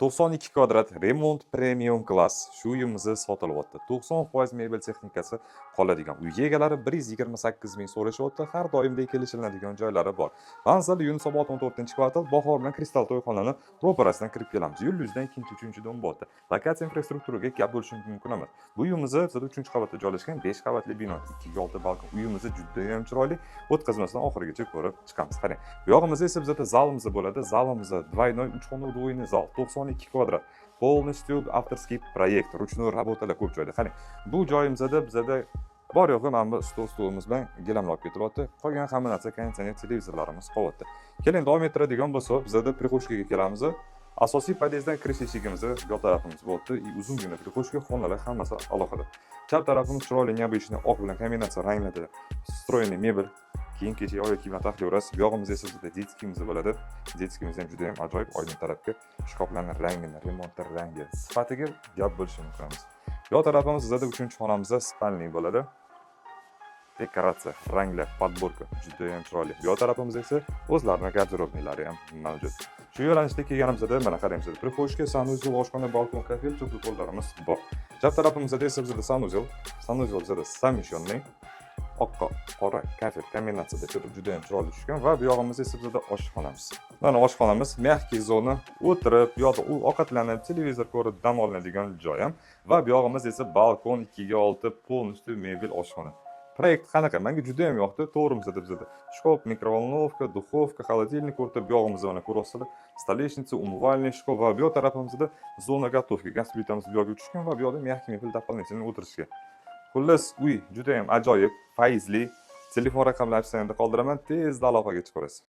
92 kvadrat, remont, premium klass. Shu uyimizni sotilyapti. 90% mebel texnikasi qoladigan. Uy egalari 128 ming so'rashyapti. Har doimdek kelishilinadigan joylari bor. Manzil: Yunusobod, 14-kvartal, Bahor bilan Kristal to'yxonani ro'parasidan kirib kelamiz. Yo'l yuzdan ikkinchi, uchinchi дом bo'lyapti. Lokatsiya, infrastrukturaga gap bo'lishi mumkin emas. Bu uyimiz bizada 3-qavatda joylashgan, 5 qavatli bino, 2 ga 6 balkon. Uyimiz juda ham chiroyli. O'tkazmasdan oxirigacha ko'rib chiqamiz. Qarang. Bu yog'imizda esa bizada zalimiz bo'ladi. Zalimiz двойной, 3 xona, удвоенный zal, 92 kvadrat. Полностью авторский проект, ручной работа lar ko'p joyda. Qarang, bu joyimizda bizada bor yo'g'i mana bu stol, stulimiz bilan gilamlar olib ketilyapti. Qolgan hamma narsa, konditsioner, televizorlarimiz qolyapti. Keling, davom ettiradigan bo'lsak, bizada прихожка ga kelamiz. Asosiy podyezddan kirish eshigimiz bu tarafimiz bo'lyapti. И uzungina прихожка, xonalar hammasi alohida. Chap tarafimiz chiroyli, необычный oq bilan kombinatsiya ranglarda встроенный mebel. Kiyim-kechak, oyoq kiyimlar taxlayverasiz. Bu yog'imizda esa bizda детский miz bo'ladi. Детский miz ham juda ham ajoyib, oydin tarafga shkaflarning rangini, remontlar rangi, sifatiga gap bo'lishi mumkin emas. Bu yoq tarafimiz bizada uchinchi xonamizda спальный bo'ladi. Dekoratsiya, ranglar, подборка juda ham chiroyli. Bu yoq tarafimizda esa o'zlarini гардеробный lari ham mavjud. Shu yo'nalishda kelganimizda mana qaraymiz. Прихожка, санузел, oshxona, balkon, kafel, теплый pollarimiz bor. Chap tarafimizda esa bizada санузел. Санузел bizada совмещенный. Oqqa qora kafel kombinatsiyada chiqib, juda ham chiroyli tushgan va bu yog'imizda esa bizada oshxonamiz. Mana oshxonamiz, мягкий zona, o'tirib, bu yoqda u ovqatlanib, televizor ko'rib dam olinadigan joy ham va bu yog'imiz esa balkon, 2 ga 6 полностью mebel oshxona. Proyekt qanaqa? Menga juda ham yoqdi. To'g'rimizda bizada shkaf, микроволновка, духовка, холодильник o'rta, bu yog'imizda mana ko'ryapsizlar, столешница, умывальный shkaf va bu yoq tarafimizda zona готовки, gaz plitamiz bu yoqqa tushgan va bu yoqda мягкий mebel дополнительно o'tirishga. Xullas, uy juda ham ajoyib, fayzli. Telefon raqamlarini описание da qoldiraman, tezda aloqaga chiqaverasiz.